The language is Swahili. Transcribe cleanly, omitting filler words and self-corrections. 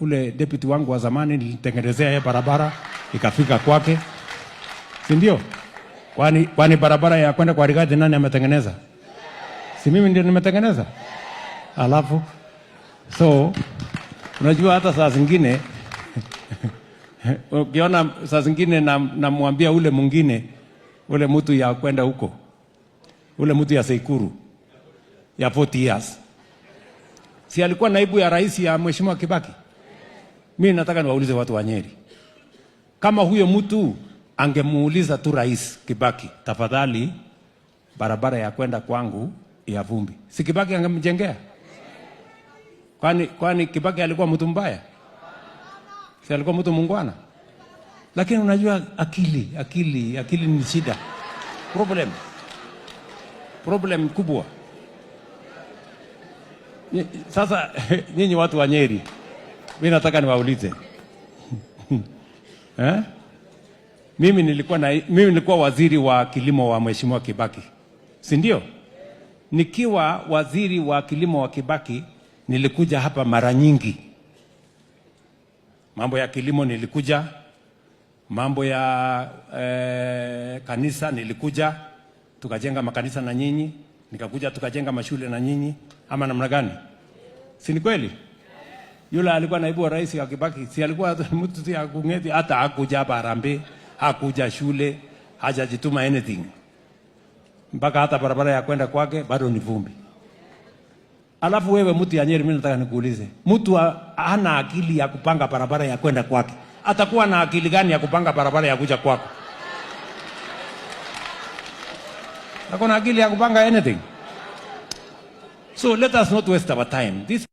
Ule deputy wangu wa zamani nilitengenezea yeye barabara ikafika kwake, si ndio? Kwani barabara ya kwenda kwa Rigathi nani ametengeneza? Si mimi ndio nimetengeneza? Alafu so unajua hata saa zingine ukiona saa zingine namwambia ule mwingine, ule mtu ya kwenda huko, ule mtu ya Seikuru ya 40 years, si alikuwa naibu ya rais ya Mheshimiwa Kibaki? Mimi nataka niwaulize watu wa Nyeri, kama huyo mtu angemuuliza tu Rais Kibaki, tafadhali barabara ya kwenda kwangu ya vumbi, si Kibaki angemjengea? Kwani Kibaki alikuwa mtu mbaya? Si alikuwa mtu muungwana? Lakini unajua akili ni shida, problem kubwa. Sasa nyinyi watu wa Nyeri, mimi nataka niwaulize, eh? Mimi nilikuwa waziri wa kilimo wa Mheshimiwa Kibaki, si ndio? Nikiwa waziri wa kilimo wa Kibaki nilikuja hapa mara nyingi. Mambo ya kilimo nilikuja, mambo ya kanisa nilikuja, tukajenga makanisa na nyinyi, nikakuja tukajenga mashule na nyinyi, ama namna gani? Si ni kweli? Yule alikuwa naibu wa rais wa Kibaki, si alikuwa mtu ya kungeti, hata hakuja hapa Harambee, hakuja shule, hajajituma anything, mpaka hata barabara ya kwenda kwake bado ni vumbi. Alafu wewe mtu ya Nyeri, mimi nataka nikuulize, mtu hana akili ya kupanga barabara ya kwenda kwake, atakuwa na akili gani ya kupanga barabara ya kuja kwako? Hakuna akili ya kupanga anything. So let us not waste our time. This